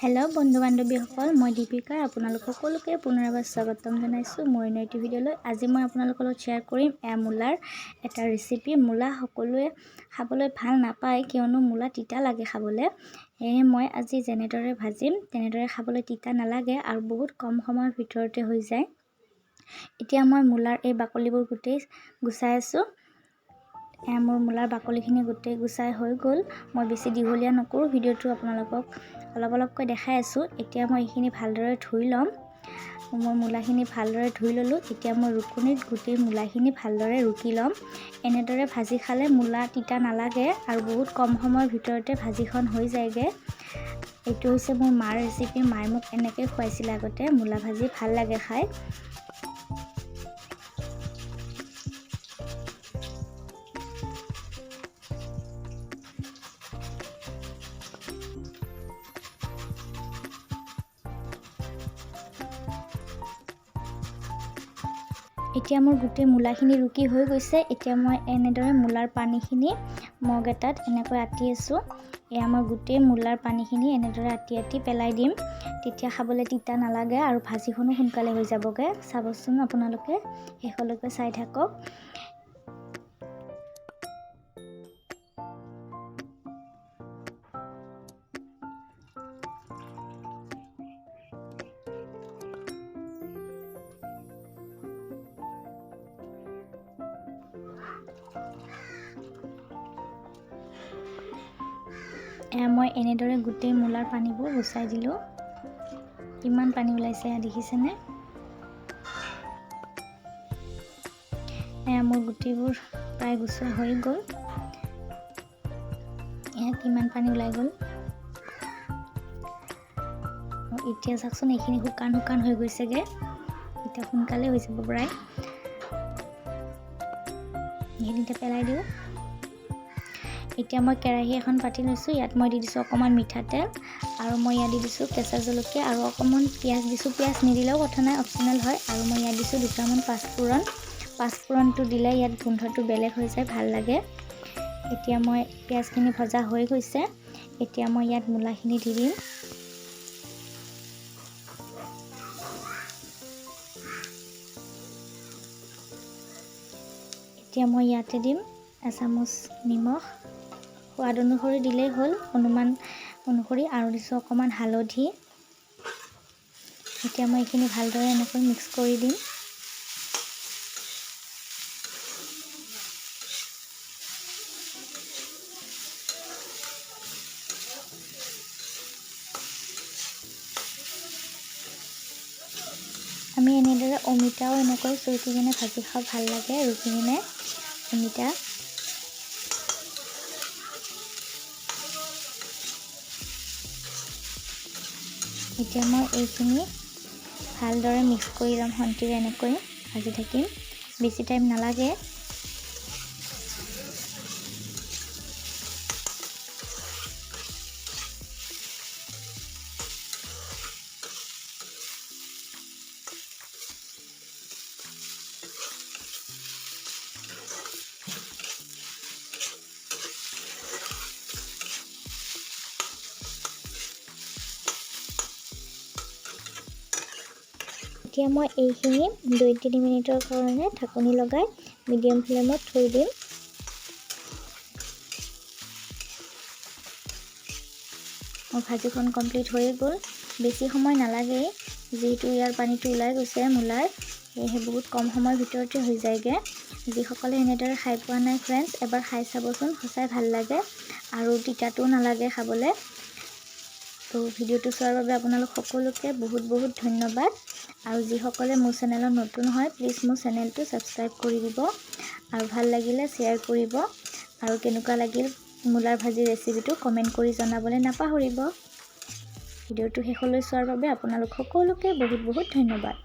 Hello' বন্ধু বান্ধৱীসকল, মই দীপিকা আপোনালোক সকলোকে পুনৰ এবাৰ স্বাগতম জনাইছোঁ মোৰ অন্য এটি ভিডিঅ'লৈ। আজি মই আপোনালোকৰ লগত শ্বেয়াৰ কৰিম এয়া মূলাৰ এটা ৰেচিপি। মূলা সকলোৱে খাবলৈ ভাল নাপায়, কিয়নো মূলা তিতা লাগে খাবলৈ। সেয়েহে মই আজি যেনেদৰে ভাজিম তেনেদৰে খাবলৈ তিতা নালাগে আৰু বহুত কম সময়ৰ ভিতৰতে হৈ যায়। এতিয়া মই মূলাৰ এই বাকলিবোৰ গোটেই গুচাই আছোঁ। এয়া মোৰ মূলাৰ বাকলিখিনি গোটেই গুচাই হৈ গ'ল। মই বেছি দীঘলীয়া নকৰোঁ ভিডিঅ'টো, আপোনালোকক অলপ অলপকৈ দেখাই আছোঁ। এতিয়া মই এইখিনি ভালদৰে ধুই ল'ম। মই মূলাখিনি ভালদৰে ধুই ল'লোঁ। এতিয়া মই ৰুকনিত গোটেই মূলাখিনি ভালদৰে ৰুকি ল'ম। এনেদৰে ভাজি খালে মূলা তিতা নালাগে আৰু বহুত কম সময়ৰ ভিতৰতে ভাজিখন হৈ যায়গৈ। এইটো হৈছে মোৰ মাৰ ৰেচিপি। মায়ে মোক এনেকৈ খুৱাইছিলে আগতে মূলা ভাজি, ভাল লাগে খাই। এতিয়া মোৰ গোটেই মূলাখিনি ৰুকি হৈ গৈছে। এতিয়া মই এনেদৰে মূলাৰ পানীখিনি মগ এটাত এনেকৈ আঁতি আছোঁ। এয়া মই গোটেই মূলাৰ পানীখিনি এনেদৰে আঁতি আঁতি পেলাই দিম, তেতিয়া খাবলৈ তিতা নালাগে আৰু ভাজিখনো সোনকালে হৈ যাবগৈ। চাবচোন আপোনালোকে শেষলৈকে চাই থাকক। মই এনেদৰে গোটেই মূলাৰ পানীবোৰ গুচাই দিলোঁ। কিমান পানী ওলাইছে এয়া দেখিছেনে? এয়া মোৰ গোটেইবোৰ প্ৰায় গুচোৱা হৈ গ'ল। এয়া কিমান পানী ওলাই গ'ল। এতিয়া চাওকচোন এইখিনি শুকান শুকান হৈ গৈছেগৈ। এতিয়া সোনকালে হৈ যাব প্ৰায়। এইখিনিতে পেলাই দিওঁ। এতিয়া মই কেৰাহী এখন পাতি লৈছোঁ। ইয়াত মই দি দিছোঁ অকণমান মিঠাতেল আৰু মই ইয়াত দি দিছোঁ কেঁচা জলকীয়া আৰু অকণমান পিঁয়াজ দিছোঁ। পিঁয়াজ নিদিলেও কথা নাই, অপশ্যনেল হয়। আৰু মই ইয়াত দিছোঁ দুটামান পাঁচফোৰণ। পাঁচফোৰণটো দিলে ইয়াত গোন্ধটো বেলেগ হৈ যায়, ভাল লাগে। এতিয়া মই পিঁয়াজখিনি ভজা হৈ গৈছে। এতিয়া মই ইয়াত মূলাখিনি দি দিম। এতিয়া মই ইয়াতে দিম এচামুচ নিমখ, সোৱাদ অনুসৰি দিলেই হ'ল, অনুমান অনুসৰি। আৰু দিছোঁ অকণমান হালধি। এতিয়া মই এইখিনি ভালদৰে এনেকৈ মিক্স কৰি দিম। আমি এনেদৰে অমিতাও এনেকৈ চুৰকি কিনে ভাজি খাওঁ, ভাল লাগে ৰুকি কিনে অমিতা। এতিয়া মই এইখিনি ভালদৰে মিক্স কৰি ল'ম খন্তিৰে, এনেকৈ ভাজি থাকিম, বেছি টাইম নালাগে। এতিয়া মই এইখিনি 2-3 মিনিটৰ কাৰণে ঢাকনি লগাই মিডিয়াম ফ্লেমত থৈ দিম। মোৰ ভাজিখন কমপ্লিট হৈয়ে গ'ল। বেছি সময় নালাগেই, যিহেতু ইয়াৰ পানীটো ওলাই গৈছে মূলাৰ, সেয়েহে বহুত কম সময়ৰ ভিতৰতে হৈ যায়গৈ। যিসকলে এনেদৰে খাই পোৱা নাই ফ্ৰেণ্ডছ, এবাৰ খাই চাবচোন, সঁচাই ভাল লাগে আৰু তিতাটোও নালাগে খাবলৈ। তো ভিডিঅ'টো চোৱাৰ বাবে আপোনালোক সকলোকে বহুত বহুত ধন্যবাদ। আৰু যিসকলে মোৰ চেনেলত নতুন হয়, প্লিজ মোৰ চেনেলটো ছাবস্ক্ৰাইব কৰি দিব আৰু ভাল লাগিলে শ্বেয়াৰ কৰিব। আৰু কেনেকুৱা লাগিল মূলাৰ ভাজি ৰেচিপিটো কমেণ্ট কৰি জনাবলৈ নাপাহৰিব। ভিডিঅ'টো শেষলৈ চোৱাৰ বাবে আপোনালোক সকলোকে বহুত বহুত ধন্যবাদ।